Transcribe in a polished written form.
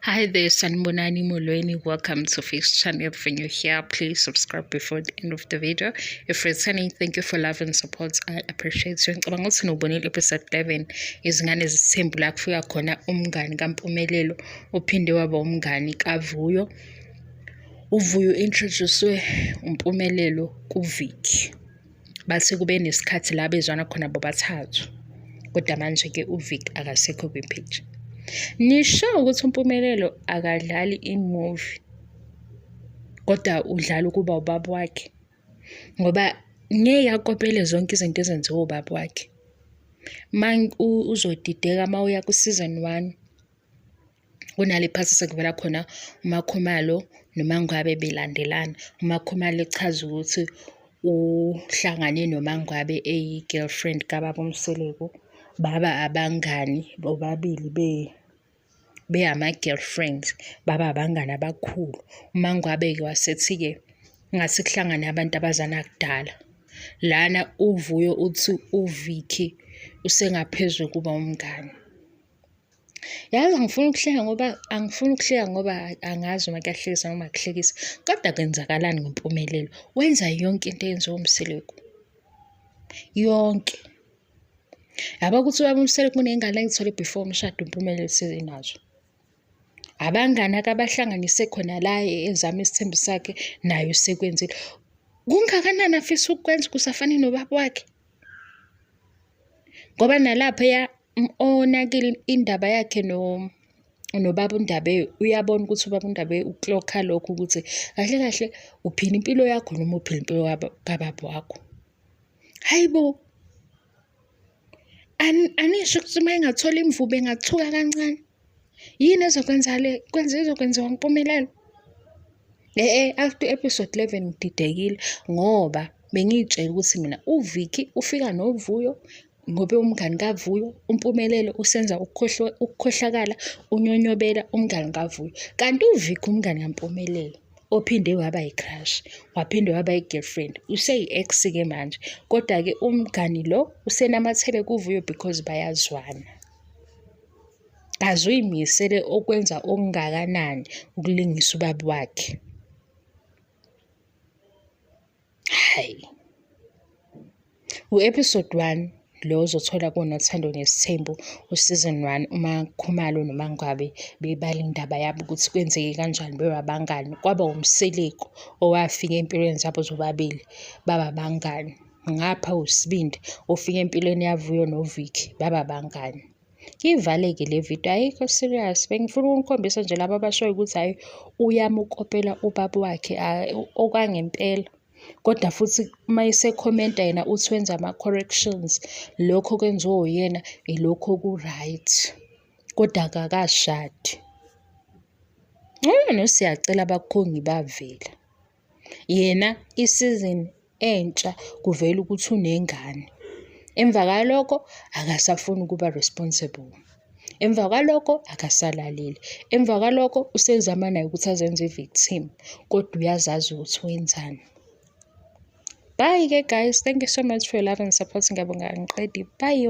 Hi there, Sanibonani Molweni. Welcome to Face Channel. If you're new here, please subscribe before the end of the video. If returning, thank you for love and support. I appreciate you. Ngicabanga ukuthi nobonile episode 11, izingane zesithembu, la kufika khona umngani kaMpumelelo uphinde waba umngani kaVuyo. UVuyo introduce uMpumelelo kuVicky. Bathi kube nesikhathi la bezwana khona bobathathu. Kodwa manje-ke uVicky akasekho kwi-picture. Nisho ukuthi uMpumelelo akadlali i-movie, kodwa udlala ukuba ubaba wakhe, ngoba ngeke akopele zonke izinto ezenziwa ubaba wakhe. Ma uzodideka uma uya ku-season 1, kunale part sekuvela khona uMakhumalo noMaNgwabe belandelana. UMakhumalo echaza ukuthi uhlangane noMaNgwabe eyi-girlfriend kababa uMseleku, baba abangani bobabili beyama-girlfriends, baba abangani abakhulu. UMaNgwabe-ke wasethi-ke ngase kuhlangane abantu abazana kudala. Lana uVuyo uthi uVicky usengaphezu kokuba umngani. Yazi angifuni ukuhleka ngoba angazi noma kuyahlekisa noma akuhlekisi, kodwa kwenzakalani ngoMpumelelo? Wenza yonke into eyenziwa uMseleku, yonke. Yabo ukuthi ubaba uMseleku uney'ngane ay'thole before umshado, uMpumelelo usenazo. Abangani akabahlanganise khona la ezama isithembu sakhe, naye usekwenzile. Kungakanani afisa ukukwenza ukuze afane nobaba wakhe? Ngoba nalaphaya onakile indaba yakhe nobaba uNdabe, uyabona ukuthi ubaba uNdabe uklokha lokhu ukuthi kahle kahle uphila impilo yakho noma uphila impilo kababa wakho. Hayi bo! Anisho ukuthi uma engathola imvubu engathuka kancane. Yini ezokwenza le kwenza ezokwenziwa uMpumelelo? After episode 11 ngididekile, ngoba bengiy'tshela ukuthi mina uVicky ufika noVuyo ngoba ewumngani kaVuyo, uMpumelelo usenza ukukhohlakala, unyonyobela umngani kaVuyo. Kanti uVicky umngani kaMpumelelo ophinde waba yi-crush, waphinde waba i-girlfriend, useyi-ex-ke manje. Kodwa-ke umngani lo usenamathele kuVuyo because bayazwana. Kaze uy'misele okwenza okungakanani ukulingisa ubaba wakhe. Hhayi. U-episode 1 lo ozothola kunoThando Nesithembu, u-season 1, uMakhumalo noMaNgwabe bebala indaba yabo ukuthi kwenzeke kanjani beba abangani. Kwaba uMseleku owafika ey'mpilweni zabo zobabili, baba abangani. Ngapha uSibindi ofika empilweni yaVuyo noVicky, baba abangani. Ivale-ke le video, ayikho serious. Bengifuna ukunikhombisa nje laba abashoyo ukuthi hhayi, uyamukopela ubaba wakhe okwangempela. Kodwa futhi uma esekhomenta yena uthi wenza ama-corrections, lokho okwenziwa uyena ilokhu oku-right, kodwa akakashadi. Ngcono noSiyacela abakhongi bavela. Yena i-season entsha kuvela ukuthi unengane. Emva kwalokho akasafuni ukuba responsible. Emva kwalokho akasalaleli. Emva kwalokho usezama naye ukuthi azenze i-victim, kodwa uyazazi ukuthi wenzani. Bye-ke guys, thank you so much for your love and support. Ngiyabonga, angiqedi. Bye.